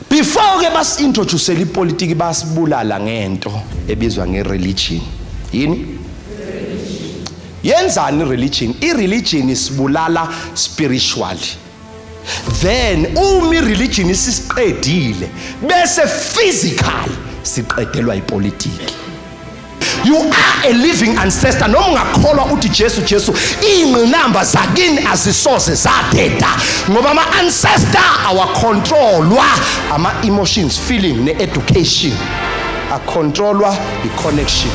Before ke basi-introducele ipolitiki basibulala ngento ebizwa nge-religion. Yini? Yenzani i-religion? I-religion isibulala spiritually. Then uma i-religion isisiqedile bese physical siqedelwa ipolitiki. You are a living ancestor. Noma ungakholwa uthi Jesu Jesu, ingqinamba zakini azisoze zadeda ngoba ama ancestor awacontrolwa ama emotions, feeling ne education. Acontrolwa i connection.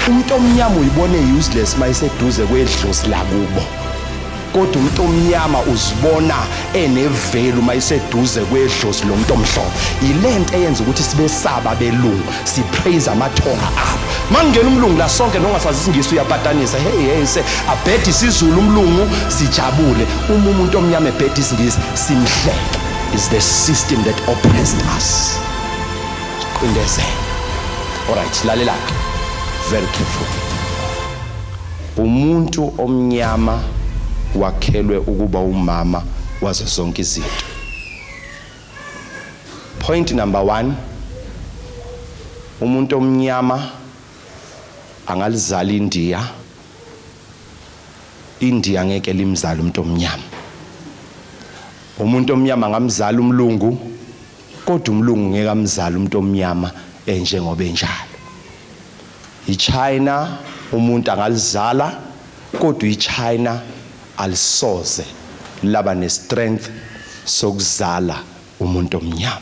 Umuntu omnyama uyibone useless mayiseduze kwedlozi lakubo. Kodwa umuntu omnyama uzibona enevelu mayiseduze kwedlozi lomuntu omhlophe. Yilento eyenza ukuthi sibesaba belungu, sipraise amathonga abo. Mangena umlungu la sonke nongasazi isingisi uyapatanisa. Hey hey se abhede isiZulu umlungu sijabule. Uma umuntu omnyama ebhede isingisi simhleke. Is the system that oppressed us. Qindezela. Alright, lalela ke. Very careful. Umuntu omnyama wakhelwe ukuba umama wazo zonke izinto. Point number 1, umuntu omnyama angalizala iNdiya, iNdiya ngeke limzale umuntu omnyama. Umuntu omnyama angamzala umlungu, kodwa umlungu ngeke amzale umuntu omnyama enjengoba enjalo. IChina umuntu angalizala kodwa iChina alisoze laba nestrength sokuzala umuntu omnyama.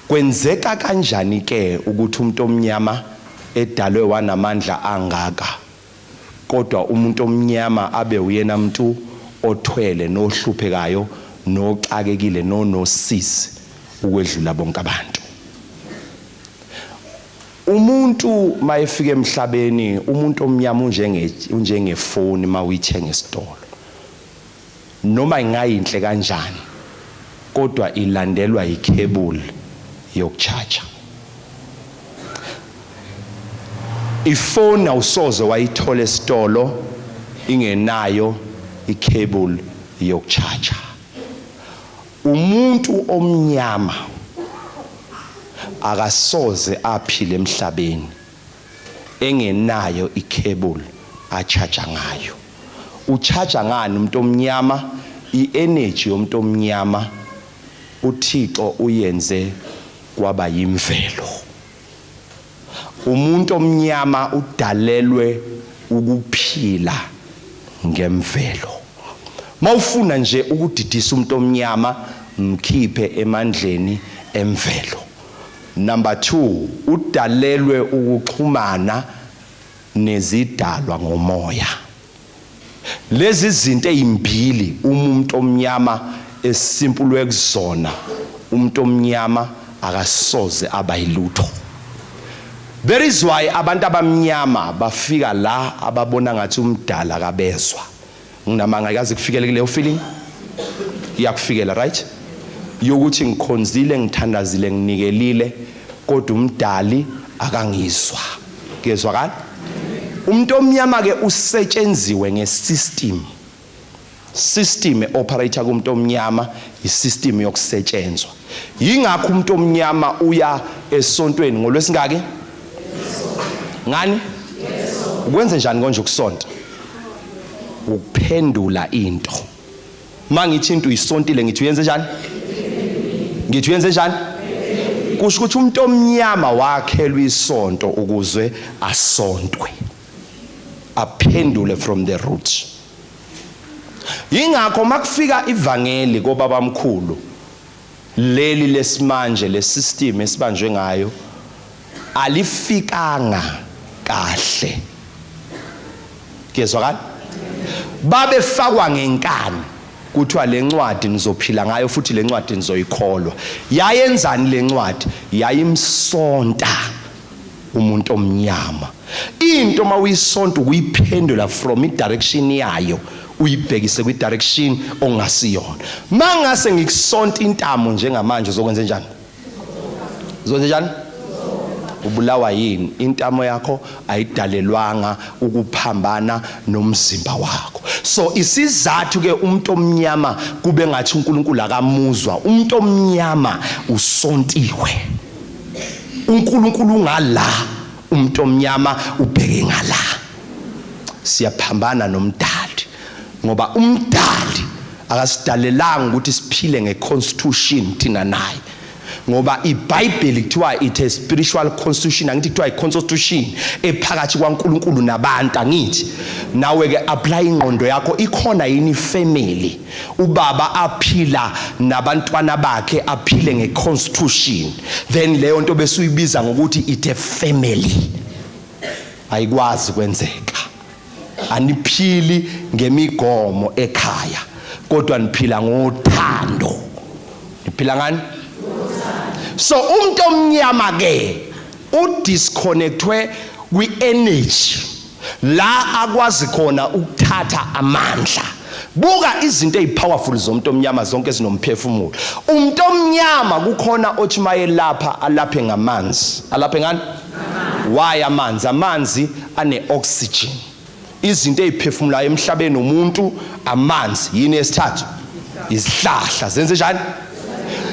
Kwenzeka kanjani ke ukuthi umuntu omnyama edalwe wanamandla angaka kodwa umuntu omnyama abe uyena mntu othwele nohluphekayo noxakekile nonosizi ukwedlula bonke abantu? Umuntu mayefika emhlabeni umuntu omnyama unjenge unjengefoni mawuyithenga esitolo. Noma ingayinhle kanjani kodwa ilandelwa yicable yokucharger. Ifoni awusoze wayithola esitolo ingenayo icable yokucharger. Umuntu omnyama akasoze aphile emhlabeni engenayo icable acharger ngayo. Ucharger ngani umuntu omnyama? I-energy yomuntu omnyama uThixo uyenze kwaba yimvelo. Umuntu omnyama udalelwe ukuphila ngemvelo. Mawufuna nje ukudidisa umuntu omnyama mkhiphe emandleni emvelo. Number 2, udalelwe ukuxhumana nezidalwa ngomoya. Lezi zinto ezimbili uma umuntu omnyama esimpulwe kuzona, umuntu omnyama akasoze aba yilutho. That is why abantu abamnyama bafika la ababona ngathi umdala akabezwa. Nginamanga ayikaze kufikele kuleyo feeling? Iyakufikela, right? Yokuthi ngikhonzile, ngithandazile, nginikelile kodwa umdali akangizwa. Kuyezwakala? Umuntu omnyama ke usetshenziwe ngesystem. System e-operator kumuntu omnyama isystem yokusetshenzwa. Yingakho umuntu omnyama uya esontweni ngolwesingaki? Ngani? Ukwenze njani konje ukusonta? Ukuphendula into. Mangithi into uyisontile ngithi uyenze njani? Ngithi uyenze njani? Kusho ukuthi umuntu omnyama wakhelwa isonto ukuze asontwe. Aphendule from the root. Yingakho makufika ivangeli kobabamkhulu leli lesimanje le system esibanjwe ngayo alifikanga kahle. Kuyezwakala? Babefakwa ngenkani kuthiwa lencwadi nizophila ngayo futhi lencwadi nizoyikholwa. Yayenzani lencwadi? Yayimsonta umuntu omnyama. Into uma uyisonta ukuyiphendula from i-direction yayo uyibhekise kwi-direction ongasiyona. Mangase ngikusonta intamo njengamanje uzokwenza njani? Uzokwenza njani? Ubulawa yini? Intamo yakho ayidalelwanga ukuphambana nomzimba wakho. So isizathu ke umuntu omnyama kube ngathi uNkulunkulu akamuzwa. Umuntu omnyama usontiwe. uNkulunkulu ngala, umuntu omnyama ubheke ngala. Siyaphambana nomdali ngoba umdali akasidalelanga ukuthi siphile ngeconstitution thina naye. Ngoba iBhayibheli kuthiwa it a spiritual constitution, angithi kuthiwa i-constitution ephakathi kwaNkulunkulu nabantu, angithi nawe ke apply ingqondo yakho. Ikhona yini family ubaba aphila nabantwana bakhe aphile ngeconstitution, then leyo nto bese uyibiza ngokuthi it a family? Ayikwazi kwenzeka. Aniphili ngemigomo ekhaya, kodwa niphila ngothando. Niphila ngani? So umuntu omnyama ke udisconnectwe kwi-energy la akwazi khona ukuthatha amandla. Buka izinto ezipowerful zomuntu omnyama zonke zinomphefumulo. Umuntu omnyama kukhona othi mayelapha alaphe ngamanzi. Alaphe ngani? Why amanzi? Amanzi ane oxygen. Izinto eziphefumulayo emhlabeni umuntu amanzi. Yini esithathu? Izihlahla zenze njani?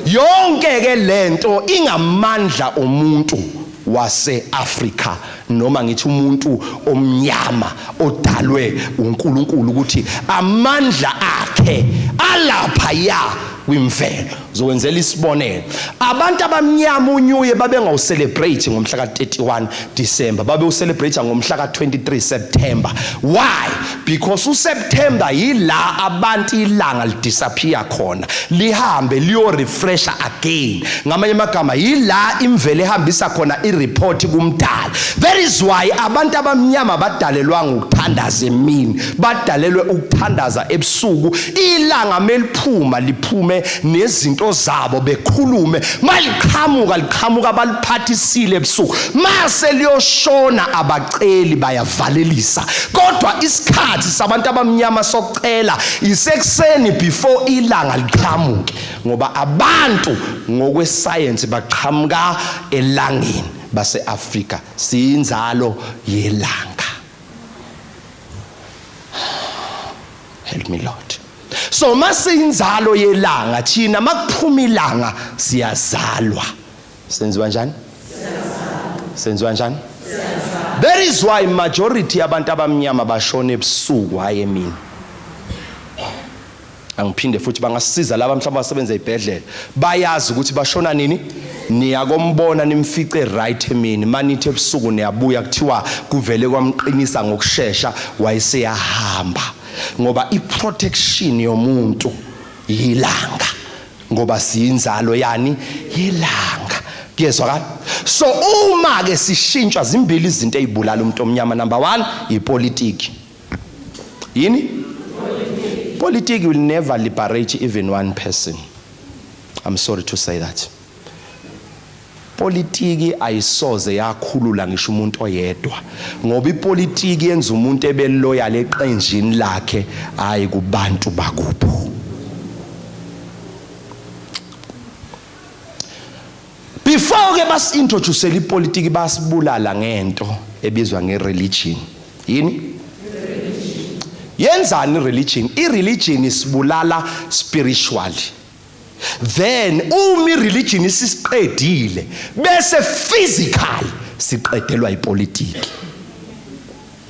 Yonke ke lento ingamandla omuntu wase-Afrika, noma ngithi umuntu omnyama odalwe uNkulunkulu, ukuthi amandla akhe alapha ya kwimvelo. Zokwenzela isibonelo, abantu abamnyama uNew babengawucelebrate ngomhla ka-31 December, babewucelebrate ngomhla ka-23 September. Why? Because uSeptember yila abantu ilanga lidisappear khona, lihambe liyo refresher again. Ngamanye amagama yila imvelo ehambisa khona ireport kumdala. That is why abantu abamnyama badalelwanga ukuthandaza emini, badalelwe ukuthandaza ebusuku. Ilanga meliphuma liphume nezinto zabo, bekhulume. Maliqhamuka liqhamuka baliphathisile ebusuku, mase liyoshona abaceli bayavalelisa. Kodwa isikhathi sabantu abamnyama sokucela isekuseni before ilanga liqhamuke, ngoba abantu ngokwesayensi baqhamuka elangeni. Base-Afrika siyinzalo yelanga. Help me, Lord. So masiyinzalo yelanga thina, makuphuma ilanga siyazalwa. Senziwa njani? Senziwa njani? That is why majority yabantu abamnyama bashona ebusuku, hayi emini. Angiphinde futhi, bangasiza laba mhlawumbe abasebenza ezibhedlela, bayazi ukuthi bashona nini. Niyakombona nimfice right emini, manithi ebusuku niyabuya, kuthiwa kuvele kwamqinisa ngokushesha, wayeseyahamba. Ngoba iprotection yomuntu yilanga, ngoba siyinzalo yani yelanga. Kuyezwakala? So uma ke sishintshwa, zimbili izinto ezibulala umuntu omnyama. Number 1, ipolitiki. Yini politiki? Will never liberate even one person. I'm sorry to say that. Politiki ayisoze yakhulula ngisho umuntu oyedwa, ngoba ipolitiki yenza umuntu ebe loyal eqenjini lakhe, hayi kubantu bakubo. Before ke basi-introducele ipolitiki, basibulala ngento ebizwa nge-religion. Yini yenzani i-religion? I-religion isibulala spiritually, then uma i-religion isisiqedile, bese physical siqedelwa ipolitiki.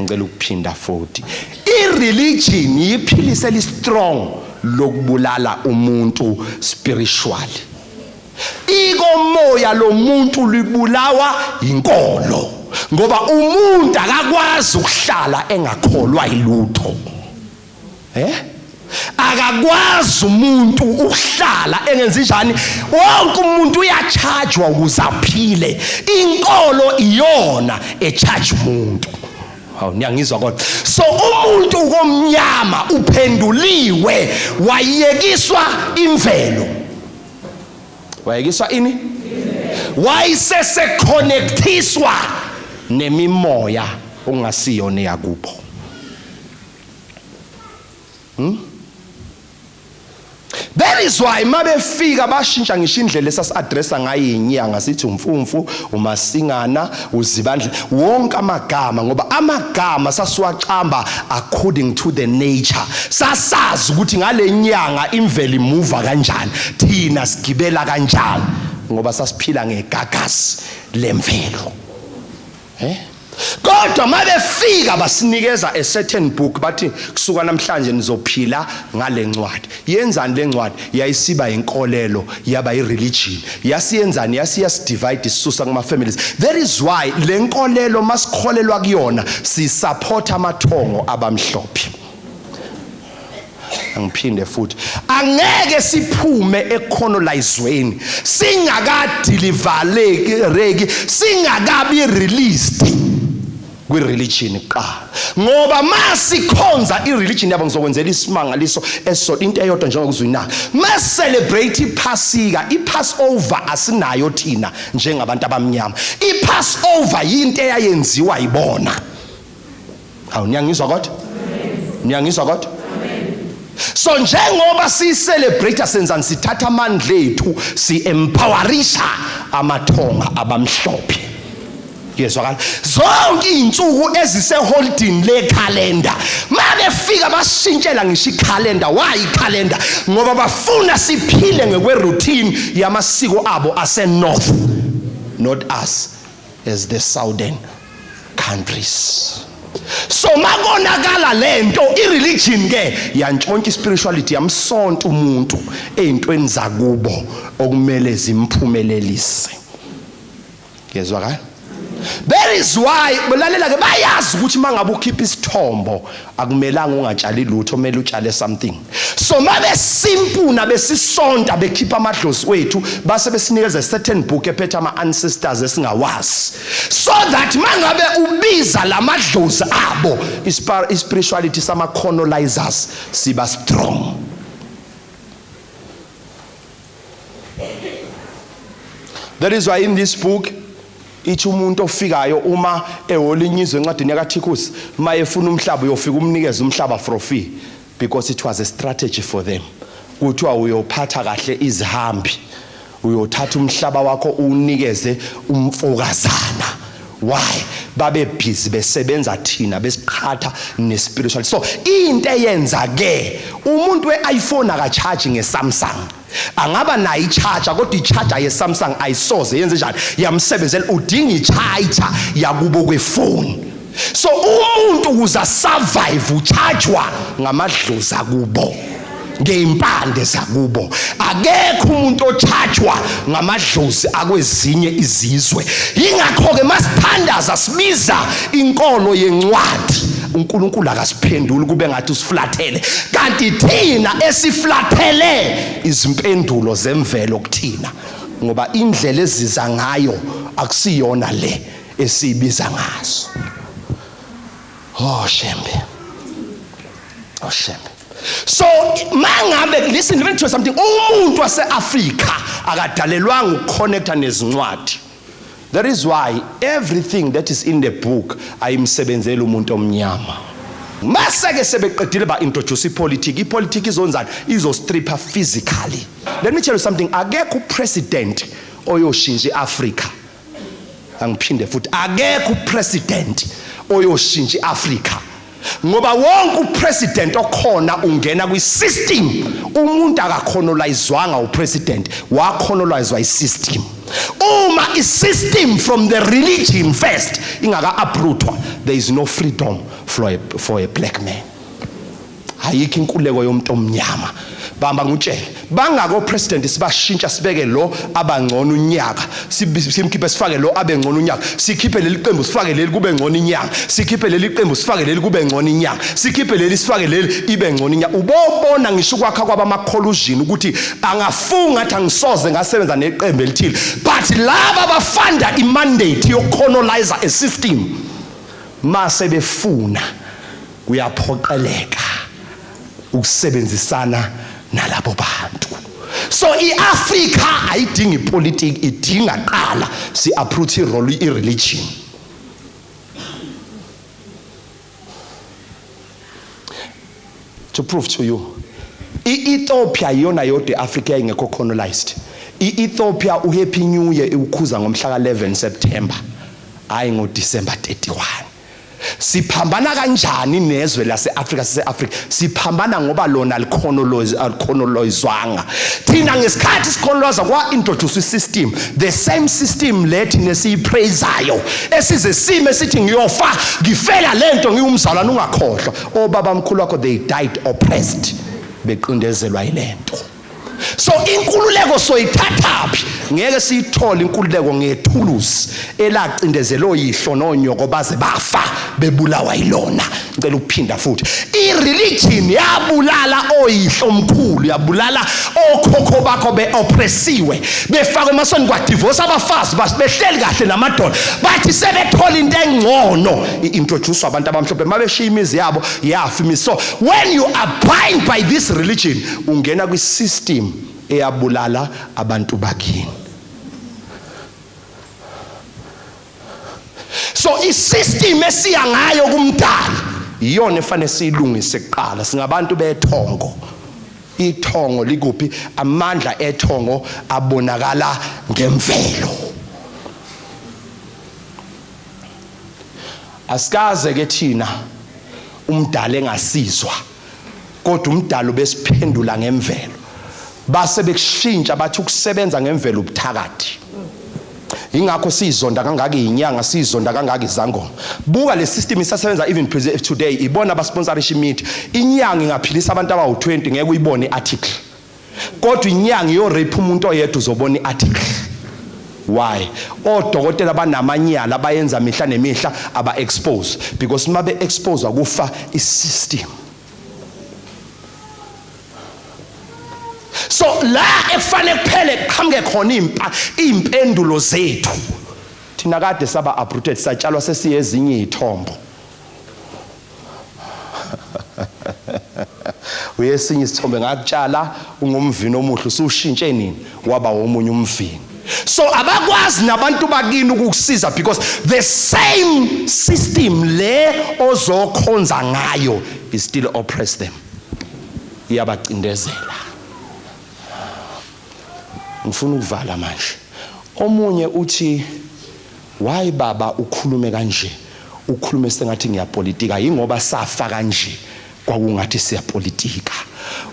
Ngicela ukuphinda futhi, i-religion yiphilisi eli-strong lokubulala umuntu spiritually. Ikomoya lomuntu libulawa inkolo, ngoba umuntu akakwazi ukuhlala engakholwa ilutho. Akakwazi umuntu ukuhlala engenzi njani. Wonke umuntu uyachajwa ukuze aphile. Inkolo iyona echarge umuntu. Hawu, niyangizwa kodwa? So umuntu komnyama uphenduliwe, wayekiswa imvelo, wayekiswa ini, wayeseseconnectiswa nemimoya ongasiyona yakubo. That is why mabefika bashintsha ngisho indlela esasi-addressa ngayo inyanga, sithi umfumfu, umasingana, uzibandla, wonke amagama, ngoba amagama sasiwacamba according to the nature. Sasazi ukuthi ngale nyanga imvelo imuva kanjani, thina sigibela kanjani, ngoba sasiphila ngegagasi lemvelo. Eh? Kodwa mabefika basinikeza a certain book, bathi kusuka namhlanje nizophila ngale ncwadi. Yenzani le ncwadi? Yayisiba inkolelo, yaba ireligion. Yasiyenzani? Yasiyasidivide, isisusa kuma families. That is why le nkolelo masikholelwa kuyona sisupport amathongo abamhlophe. Angiphinde futhi, angeke siphume ecolonizweni singakadelivereki reki, singakabi released kwi-religion kuqala, ngoba masikhonza i-religion yabo, ngizokwenzela isimangaliso esisodwa, into eyodwa njengokuzwinaka. Mas-celebrate iphasika, i-Passover asinayo thina njengabantu abamnyama. I-Passover yinto eyayenziwa yibona. Hawu, niyangizwa kodwa? Niyangizwa kodwa? So njengoba si-celebrate senzani? Sithatha amandla ethu, si-empowerisha amathonga abamhlophe. Yezwakala? Zonke izinsuku eziseholidini lekhalenda, mabefika bashintshela ngisho ikhalenda. Why ikhalenda? Ngoba bafuna siphile ngekwe-routine yamasiko abo ase-north, not us as the southern countries. So makonakala lento, ireligion ke yantshontsha ispirituality, yamsonta umuntu ezintweni zakubo okumele zimphumelelise. Yezwakala? That is why belalela ke, bayazi ukuthi mangabe ukhipha isithombo akumelanga ungatshali lutho, kumele utshale something. So mabe simpuna besisonta bekhipha amadlozi wethu, base besinikeza a certain book ephethe ama ancestors esingawazi, so that mangabe ubiza lamadlozi abo, ispirituality sama colonizers siba strong. That is why in this book ithi umuntu ofikayo uma ehola izwe, encwadini yakaThikusi, mayefuna umhlaba uyofika umnikeze umhlaba for free, because it was a strategy for them. Kuthiwa uyophatha kahle izihambi, uyothatha umhlaba wakho uwunikeze umfokazana. Why? Babe busy besebenza thina, besiqhatha nespiritual. So into eyenza ke umuntu we-iPhone akacharge ngeSamsung, angaba nayo i-charger, kodwa i-charger ye-Samsung ayisoze yenze njani yamsebenzela, udinga i-charger yakubo kwefoni. So umuntu ukuze survive uchargewa ngamadlozi akubo, ngeimpande zakubo. Akekho umuntu ochargewa ngamadlozi akwezinye izizwe. Yingakho ke masithandaza sibiza inkolo yencwadi, uNkulunkulu akasiphenduli, kube ngathi usiflathele, kanti thina esiflathele izimpendulo zemvelo kuthina, ngoba indlela eziza ngayo akusiyona le esiyibiza ngaso. Oh shembe, oh shembe. So mangabe, listen, let me tell you something, umuntu waseAfrika akadalelwanga ukuconnecta nezincwadi. That is why everything that is in the book ayimsebenzeli umuntu omnyama. Mase ke sebeqedile ba introduce ipolitiki. Ipolitiki izonzani? Izostripha physically. Let me tell you something, akekho upresident oyoshintsha iAfrika. Angiphinde futhi, akekho upresident oyoshintsha iAfrika, ngoba wonke upresident okhona ungena kwi-system. Umuntu akacolonizwanga upresident, wacolonizwa i-system. Uma i-system from the religion first ingaka-uprootwa, there is no freedom for a black man. Ayikho inkululeko yomuntu omnyama. Bamba ngutshele, bangako president sibashintsha, sibeke lo abangcono unyaka, simkhiphe sifake lo abe ngcono unyaka, sikhiphe leli qembu sifake leli kube ngcono inyanga, sikhiphe leli qembu sifake leli kube ngcono inyanga, sikhiphe leli sifake leli ibe ngcono inyanga. Ubobona ngisho ukwakha kwaba ama coalition ukuthi angafunga athi angisoze ngasebenza neqembu elithile, but laba bafanda imandate yokucolonize a system, mase befuna kuyaphoqeleka ukusebenzisana nalabo bantu. So iAfrika ayidingi ipolitiki, idinga qala si uproot irole ireligion. To prove to you, I-Ethiopia iyona yodwa e-Afrika yayingekho colonized. I-Ethiopia uHappy New Year iwukhuza ngomhla ka-11 September, hhayi ngoDecember 31. Siphambana kanjani nezwe lase-Afrika sise-Afrika? Siphambana ngoba lona alikhonolozwanga. Thina ngesikhathi sikhonoloza kwa-introduce i-system, the same system le thina esiyipraisayo, esize sime sithi ngiyofa ngifela lento ngiwumzalwane. Ungakhohlwa obaba mkhulu wakho, they died oppressed, beqindezelwa yilento. So inkululeko soyithathaphi? Ngeke siyithole inkululeko ngethuluzi elacindezela oyihlo nonyoko baze bafa bebulawa yilona. Ngicela ukuphinda futhi, ireligion yabulala oyihlo omkhulu, yabulala okhokho bakho, beoppressiwe, befakwe emasweni, kwadivorce abafazi behleli kahle namadoda, bathi sebethola into engcono, i-introduce abantu abamhlophe, mabeshiya imizi yabo yafa imizi. So when you abide by this religion, ungena kwi-system eyabulala abantu bakini. So isystem esiya ngayo kumdali iyona efanele siyilungise kuqala. Singabantu bethongo. Ithongo likuphi? Amandla ethongo abonakala ngemvelo. Asikaze ke thina umdali engasizwa, kodwa umdali ubesiphendula ngemvelo. Base bekushintsha bathi ukusebenza ngemvelo ubuthakathi. Ingakho sizonda kangaka izinyanga, sizonda kangaka izangoma. Buka le system isasebenza even today. Ibona abasponsorisha imithi. Inyanga ingaphilisa abantu abawu-20, ngeke uyibone i-article, kodwa inyanga iyo-rape umuntu oyedwa, uzobona i-article. Why? Odokotela banamanyala abayenza mihla nemihla, aba-expose, because uma be-expose kufa i-system. So la ekufanele kuphele kuqhamuke khona impa impendulo zethu. Thina kade saba uprooted, satshalwa sesiyezinye izithombo. Uyesinye isithombe, ngakutshala ungumvini omuhle, usushintshe nini waba womunye umvini? So abakwazi nabantu bakini ukukusiza, because the same system le ozokhonza ngayo is still oppress them, iyabacindezela. Ngifuna ukuvala manje. Omunye uthi, "Why baba ukhulume kanje, ukhulume sengathi ngiyapolitika?" Yingoba safa kanje, kwakungathi siyapolitika.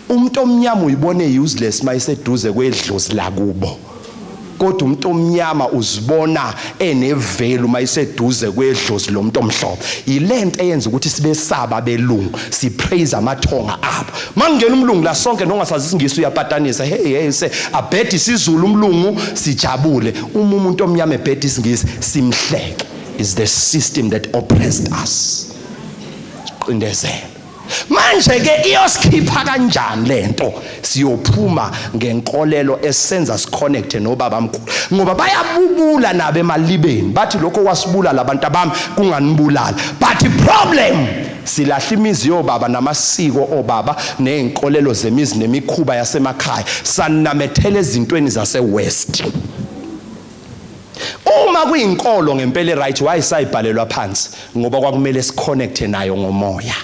Umuntu omnyama uyibone useless mayiseduze kwedlozi lakubo, kodwa umuntu omnyama uzibona enevalue mayiseduze kwedlozi lomuntu omhlophe. Yilento eyenza ukuthi sibesaba belungu, sipraise amathonga abo. Mangena umlungu la, sonke nongasazi isingisi uyapatanisa, "Hey, hey," se abhedi isiZulu umlungu, sijabule. Uma umuntu omnyama ebhedi isingisi, simhleke. Is the system that oppressed us. Qindezela. Manje ke iyosikhipha kanjani lento? Siyophuma ngenkolelo esenza siconnect nobaba mkhulu, ngoba bayabubula nabo emalibeni, bathi lokho wasibulala abantu abami kunganibulala. But problem, silahla imizi yobaba namasiko obaba nezinkolelo zemizi nemikhuba yasemakhaya, sanamethela ezintweni zase-West. Uma kuyinkolo ngempela right, wayisayibhalelwa phansi? Ngoba kwakumele siconnecte nayo ngomoya.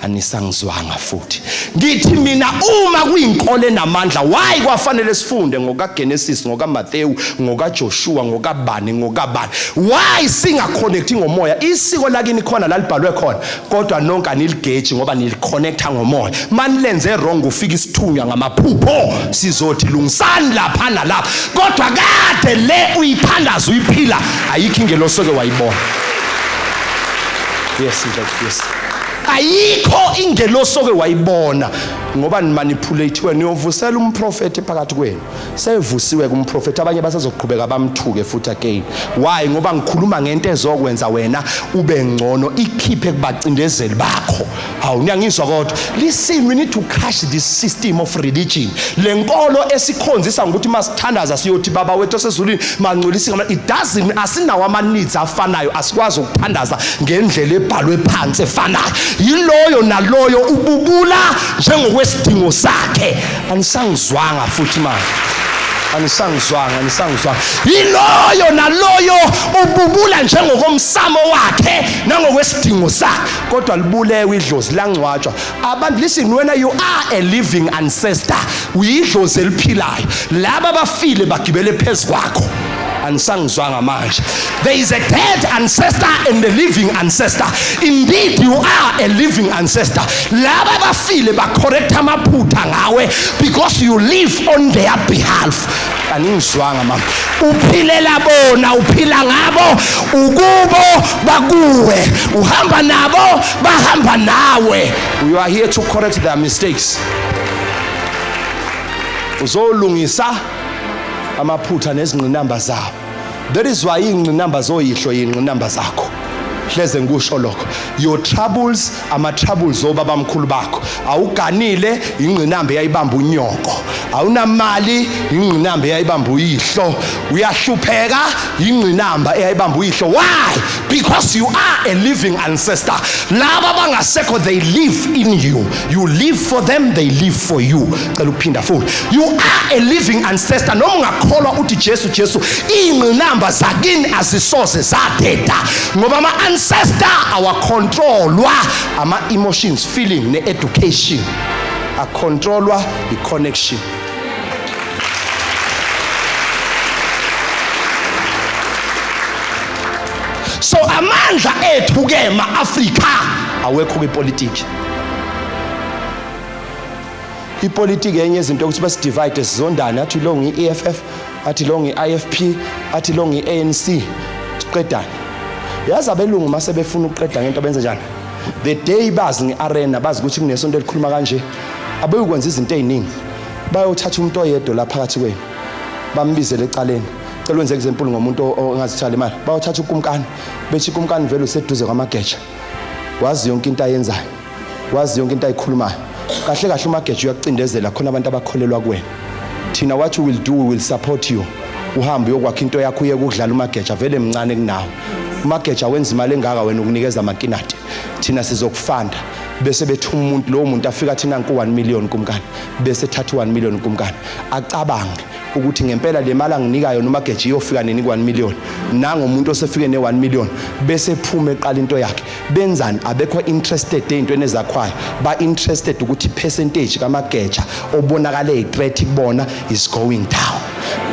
Anisangizwanga futhi. Ngithi mina, uma kuyinkolo enamandla, why kwafanele sifunde ngokaGenesis, ngokaMathewu, ngokaJoshua, ngokabani, ngokabani? Why singaconnecti ngomoya? Isiko lakini khona la libhalwe khona, kodwa nonke aniligeji ngoba niliconnecta ngomoya. Manilenze wrong, ufika isithunywa ngamaphupho, sizothi lungisani lapha nalapha, kodwa kade le uyithandaza, uyiphila, ayikho ingelosi oke wayibona. Yes mfethu, yes, ayikho ingelosi oke wayibona, ngoba nimanipulate. Niyovusela umprofeti phakathi kwenu. Sevusiwe kumprofeti, abanye basazoqhubeka bamthuke futhi again. Why? Ngoba ngikhuluma ngento ezokwenza wena ube ngcono, ikhiphe kubacindezeli bakho. Hawu, niyangizwa? Kodwa listen, we need to crush this system of religion, le nkolo esikhonzisa ngokuthi masithandaza siyothi, "Baba wethu osezulwini, mangcwelisa igama." It doesn't, asinawo ama-needs afanayo, asikwazi ukuthandaza ngendlela ebhalwe phansi efanayo. Yiloyo naloyo ububula njengokwesidingo sakhe. Anisangizwanga futhi manje. Anisangizwanga, anisangizwanga. Yiloyo naloyo ububula njengokomsamo wakhe nangokwesidingo sakhe, kodwa libulewe idlozi langcwatshwa. Abantu, listen, wena you are a living ancestor, uyidlozi eliphilayo. Laba abafile bagibele phezu kwakho. Anisangizwanga manje. There is a dead ancestor and a living ancestor. Indeed you are a living ancestor. Laba abafile bacorrect amaphutha ngawe because you live on their behalf. Aningizwanga mama. Uphilela bona, uphila ngabo, ukubo bakuwe, uhamba nabo, bahamba nawe. You are here to correct their mistakes. Uzolungisa amaphutha nezingqinamba zabo. That is why ingqinamba zoyihlo yingqinamba zakho. Hleze ngikusho lokho. Your troubles ama troubles obabamkhulu bakho. Awuganile, ingqinamba eyayibamba unyoko. Awunamali, ingqinamba eyayibamba uyihlo. Uyahlupheka, ingqinamba eyayibamba uyihlo. Why? Because you are a living ancestor. Laba abangasekho, they live in you. You live for them, they live for you. Cela ukuphinda futhi. You are a living ancestor. Noma ungakholwa uthi Jesu Jesu, ingqinamba zakini azisoze zadeda, ngoba ama ancestor awacontrolwa ama emotions, feeling ne education, acontrolwa i connection. So amandla ethu ke ma-Afrika awekho kwipolitiki. Ipolitiki enye izinto ukuthi basidivide, sizondane, athi lo ngi-EFF, athi lo ngi-IFP, athi lo ngi-ANC, siqedane. Yazi abelungu mase befuna ukuqeda ngento benze njani? The day bazi nge-arena, bazi ukuthi kunesonto elikhuluma kanje, abeyukwenza izinto ey'ningi. Bayothatha umuntu oyedwa la phakathi kwenu, bambizele ecaleni, cela wenze example ngomuntu ongazithala imali. Bayothatha ukumkani, bethi ukumkani vele useduze kwamageja, wazi yonke into ayenzayo, wazi yonke into ayikhulumayo. Kahle kahle umageja uyakucindezela, khona abantu abakholelwa kuwena. Thina what we will do, we will support you. Uhambe uyokwakha into yakho, uye kudlala umageja, vele mncane kunawe. Umageja wenza imali engaka, wena ukunikeza amakinati, thina sizokufanda. Bese bethu umuntu, lowo muntu afika thina nku 1 million kumkani, bese thatha 1 million kumkani, acabange ukuthi ngempela le mali anginika yona umageja iyofika nini ku 1 million. Nangomuntu osefike ne 1 million, bese phuma eqala into yakhe. Benzani? Abekho interested ey'ntweni ezakhwayo, ba interested ukuthi percentage kamageja obonakale yi-threat kubona is going down.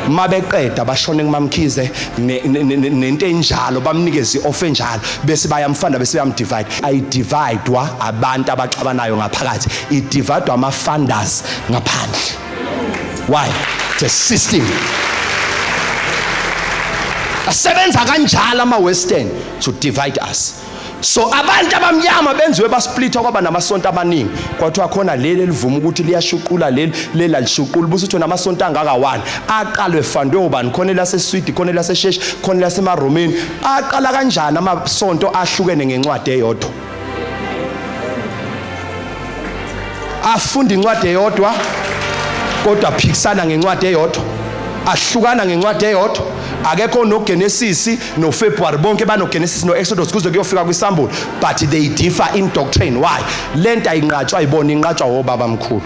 Mabeqeda bashone kuMamkhize nento enjalo, bamnikeze i-offer enjalo, bese bayamfanda, bese bayamdivide. Ayidividwa abantu abaxabanayo ngaphakathi, idividwa ama-funders ngaphandle. Why? It's a system asebenza kanjalo ama-western to divide us. So abantu abamnyama benziwe basplitha, kwaba namasonto amaningi, kwathiwa khona leli elivuma ukuthi liyashuqula, leli leli alishuqula. Busuthi namasonto angaka one aqalwe fandwe ubani? Khona elaseSwidi, khona elaseShesh, khona elaseMaromeni. Aqala kanjani amasonto ahlukene ngencwadi eyodwa? Afunda incwadi eyodwa kodwa aphikisana ngencwadi eyodwa, ahlukana ngencwadi eyodwa. Akekho noGenesis noFebruary, bonke banoGenesis noExodus kuze kuyofika kwisambulo, but they differ in doctrine. Why? Lento ayinqatshwa ayibona, inqatshwa obaba mkhulu.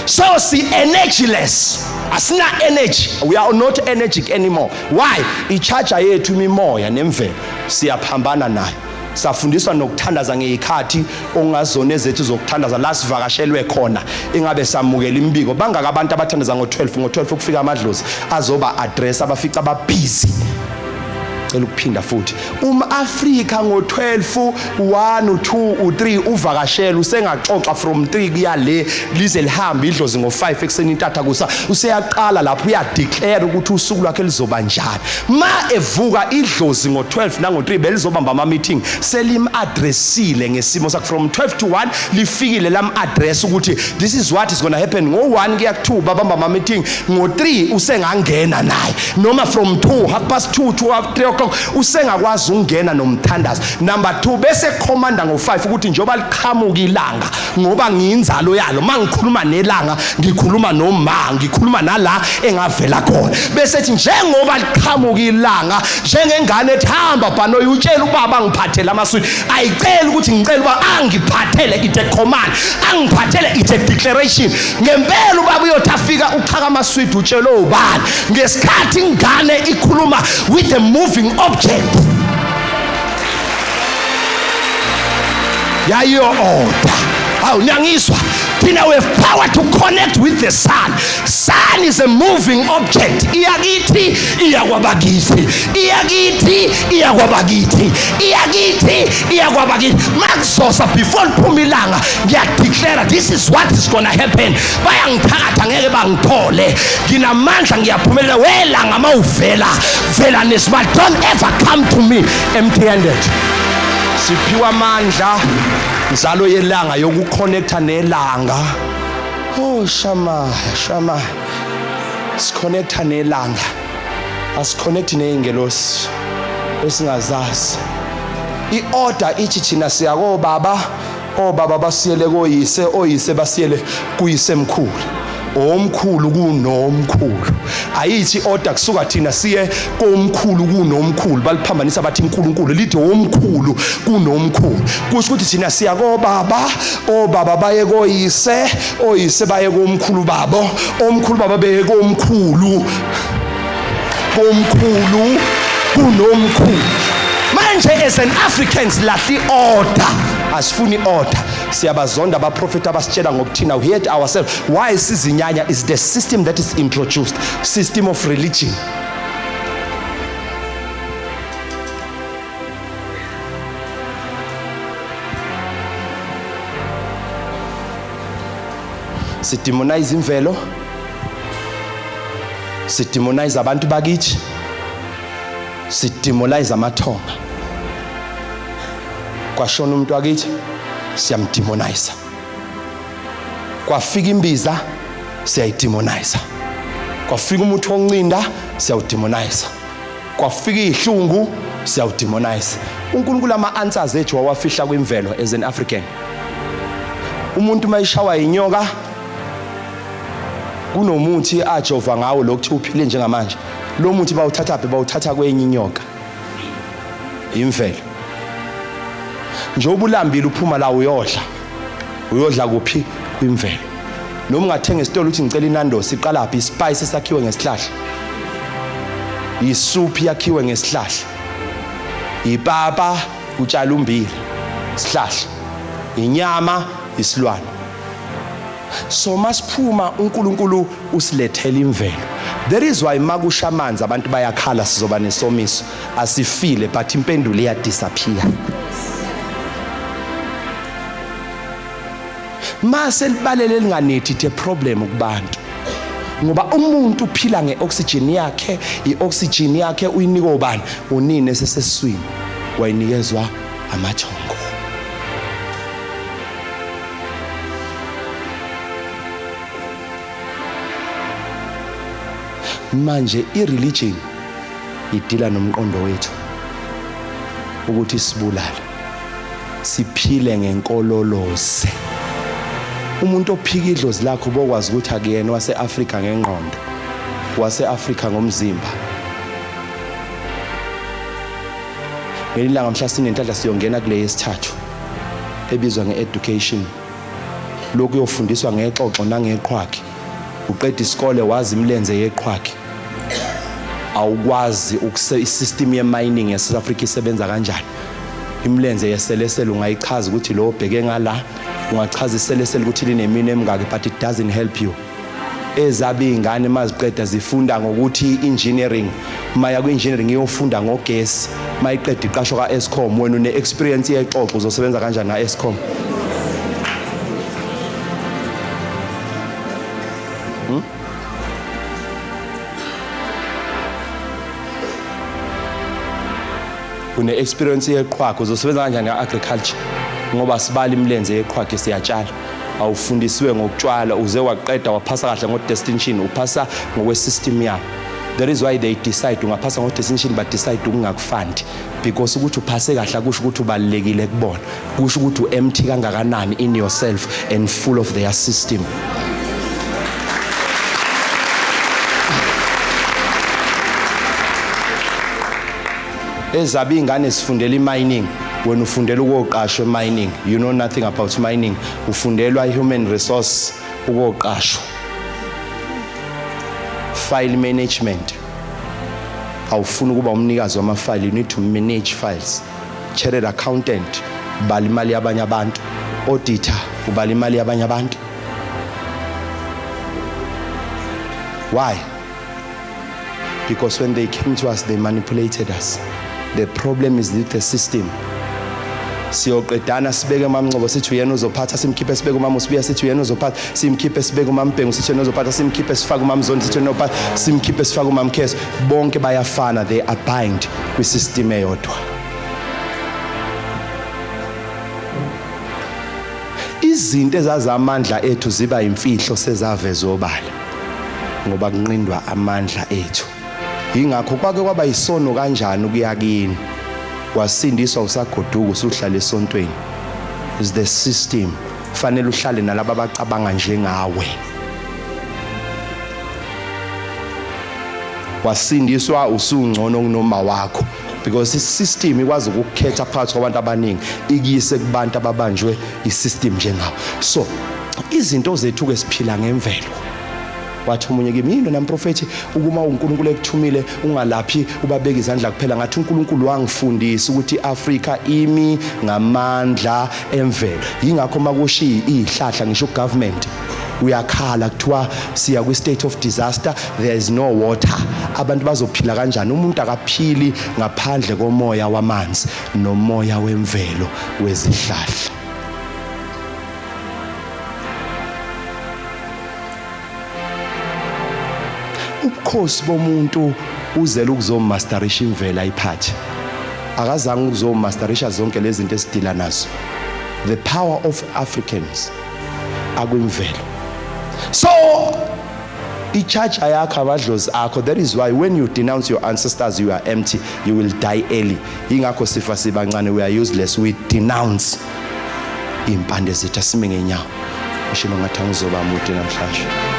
So si energyless, asina energy, we are not energetic anymore. Why? I-charger yethu imimoya nemvelo siyaphambana nayo. Safundiswa nokuthandaza ngeyikhathi ongazona ezethu zokuthandaza, la sivakashelwe khona ingabe samukela imibiko. Bangaka abantu abathandaza ngo-12? Ngo-12 ukufika amadlozi azoba address abafica ababhizi. Cela ukuphinda futhi, umAfrika ngo-12, 1, 2, 3 uvakashela, usengaxoxa from 3 kuya le lize lihambe idlozi ngo-5 ekuseni, intatha kusa useyaqala lapho uyadeclare ukuthi usuku lwakhe lizoba njani. Ma evuka idlozi ngo-12 nango-3 belizobamba ama-meeting, selim-addressile ngesimo sakhe from 12 to 1. Lifikile lam-address ukuthi this is what is gonna happen ngo-1 kuya ku-2, babamba ama-meeting. Ngo-3 usengangena naye, noma from 2, half past 2 to half 3 o'clock. o'clock usengakwazi ukungena nomthandazo. Number 2, bese commander ngo5 ukuthi njengoba liqhamuka ilanga, ngoba ngiyinzalo yalo, mangikhuluma nelanga ngikhuluma noma ngikhuluma nala engavela khona. Bese ethi njengoba liqhamuka ilanga, njengengane ethi hamba bhanoyi utshela ubaba ngiphathele amaswidi, ayiceli ukuthi ngicela uba angiphathele, it's a command, angiphathele, it's a declaration. Ngempela ubaba uyothi afika uchaka amaswidi, utshele ubani ngesikhathi ingane ikhuluma with a moving object yayiyo order. Hawu, niyangizwa? Thina we have power to connect with the sun. Sun is a moving object. Iyakithi, iyakwabakithi, iyakithi, iyakwabakithi, iyakithi, iyakwabakithi. Makuzosa before liphuma ilanga, ngiyadeclare this is what is gonna happen. Bayangithakatha, ngeke bangithole, nginamandla, ngiyaphumelela. Welanga mawuvela, vela nesimali. Don't ever come to me empty handed. Siphiwa amandla, nzalo yelanga, yokuconnecta nelanga. Oh, shama shama, siconnecta nelanga, asiconnect nezingelosi esingazazi. I-order ithi thina siya kobaba, obaba basiyele koyise, oyise basiyele kuyise mkhulu, omkhulu kunomkhulu. Ayithi order kusuka thina siye komkhulu kunomkhulu. Baliphambanisa bathi iNkulunkulu, lithi omkhulu kunomkhulu. Kusho ukuthi thina siya kobaba, obaba baye koyise, oyise baye komkhulu babo, omkhulu baba beye komkhulu, komkhulu kunomkhulu. Manje as an Africans lahli order, asifuni order. Siyabazonda abaprofeti abasitshela ngokuthina. We hate ourselves. Why sizinyanya is the system that is introduced, system of religion. Sidemonize imvelo, sidemonize abantu bakithi, sidemonize amathonga. Kwashona umuntu wakithi, siyamdemonize. Kwafika imbiza, siyayidemonize. Kwafika umuthi woncinda, siyawudemonize. Kwafika ihlungu, siyawudemonize. uNkulunkulu ama answers ethu wawafihla kwimvelo. As an African, umuntu mayishawa inyoka kunomuthi ajova ngawo lokuthi uphile. Njengamanje lo muthi bawuthatha phi? Bawuthatha kwenye inyoka, imvelo. Njengoba ulambile uphuma la uyodla, uyodla kuphi? Kwimvelo. Noma ungathenga esitolo uthi ngicela iNandos, iqala phi? Ispice esakhiwe ngesihlahla, isuphi yakhiwe ngesihlahla, ipapa utshala umbila, isihlahla, inyama isilwane. So masiphuma uNkulunkulu usilethela imvelo. There is why makusha amanzi abantu bayakhala sizoba nesomiso, asifile, but impendulo iyadisappear. Mase libalele linganethi, the problem kubantu, ngoba umuntu uphila ngeoxygen yakhe. Ioxygen yakhe uyinika ubani? Unini esesesiswini wayinikezwa amathongo. Manje ireligion idila nomqondo wethu ukuthi sibulale, siphile ngenkololoze. Umuntu ophika idlozi lakho, bokwazi ukuthi akuyena wase-Afrika ngengqondo, wase-Afrika ngomzimba. Ngelinye ilanga mhla sinenhlanhla siyongena kule yesithathu ebizwa nge-education, lokhu uyofundiswa ngexoxo nangeqhwakhe. Uqeda isikole wazi imilenze yeqhwakhe, awukwazi isystem ye-mining yase-South Africa isebenza kanjani. Imilenze yeselesele ungayichaza ukuthi lo obheke ngala, ungachaza iselesele ukuthi linemini emingaki, but it doesn't help you. Ezabe iy'ngane maziqeda zifunda ngokuthi engineering, maya kwi-engineering iyofunda ngogesi, mayiqeda iqashwa ka-Eskom. Wena une-experience yexoxo, uzosebenza kanjani ka-Eskom? Hmm? Une-experience yeqhwaga, uzosebenza kanjani ka-agriculture? Ngoba sibala imilenze yeqhwaga, siyatshala. Awufundisiwe ngokutshwala, uze waqeda waphasa kahle ngo-distinction, uphasa ngokwesystem yabo. That is why they decide ungaphasa ngo-distinction, but decide ukungakufandi, because ukuthi uphase kahle akusho ukuthi ubalulekile kubona, kusho ukuthi u-empty kangakanani in yourself and full of their system. Ezabe iy'ngane zifundela i-mining, wena ufundela ukuyoqashwa e-mining. You know nothing about mining. Ufundelwa i-human resource, ukuyoqashwa, file management. Awufuni ukuba umnikazi wamafile, you need to manage files. Chartered accountant, ubala imali yabanye abantu. Auditor, ubala imali yabanye abantu. Why? Because when they came to us, they manipulated us. The problem is with the system. Siyoqedana, sibeke uMamNgcobo, sithi uyena uzophatha, simkhiphe, sibeke umama uSibiya, sithi uyena uzophatha, simkhiphe, sibeke uMaMbhengu, sithi uyena uzophatha, simkhiphe, sifake uMaMzondi, sithi uyena uzophatha, simkhiphe, sifake uMaMkheso. Bonke bayafana, they are bind kwisystem eyodwa. Izinto ezazamandla ethu ziba imfihlo, sezavezwa obala ngoba kunqindwa amandla ethu. Yingakho kwake kwaba yisono kanjani ukuya kini, wasindiswa usagoduka, usuhlala esontweni. Is the system. Fanele uhlale nalabo abacabanga njengawe. Wasindiswa usungcono kunoma wakho, because isystem ikwazi ukukhetha phakathi kwabantu abaningi, ikuyise kubantu ababanjwe isystem njengawe. So izinto zethu ke, siphila ngemvelo. Wathi omunye kimi, "Yini wena mprofethi, ukuma uNkulunkulu ekuthumile ungalaphi, ubabeka izandla kuphela?" Ngathi, "uNkulunkulu wangifundisa ukuthi iAfrika imi ngamandla emvelo." Yingakho makushiya izihlahla, ngisho ugovernment uyakhala, kuthiwa siya kwi state of disaster, there is no water. Abantu bazophila kanjani? Umuntu akaphili ngaphandle komoya wamanzi nomoya wemvelo wezihlahla. Ubukhosi bomuntu uzele ukuzomasterisha imvelo ayiphathe, akazange ukuzomasterisha zonke lezi zinto esidila nazo. The power of Africans akwimvelo. So i-charger yakho amadlozi akho. That is why when you denounce your ancestors, you are empty, you will die early. Ingakho sifa sibancane. We are useless. We denounce iy'mpande zethu. Asime ngenyawo. Ushilo ngathi angizoba mude namhlanje.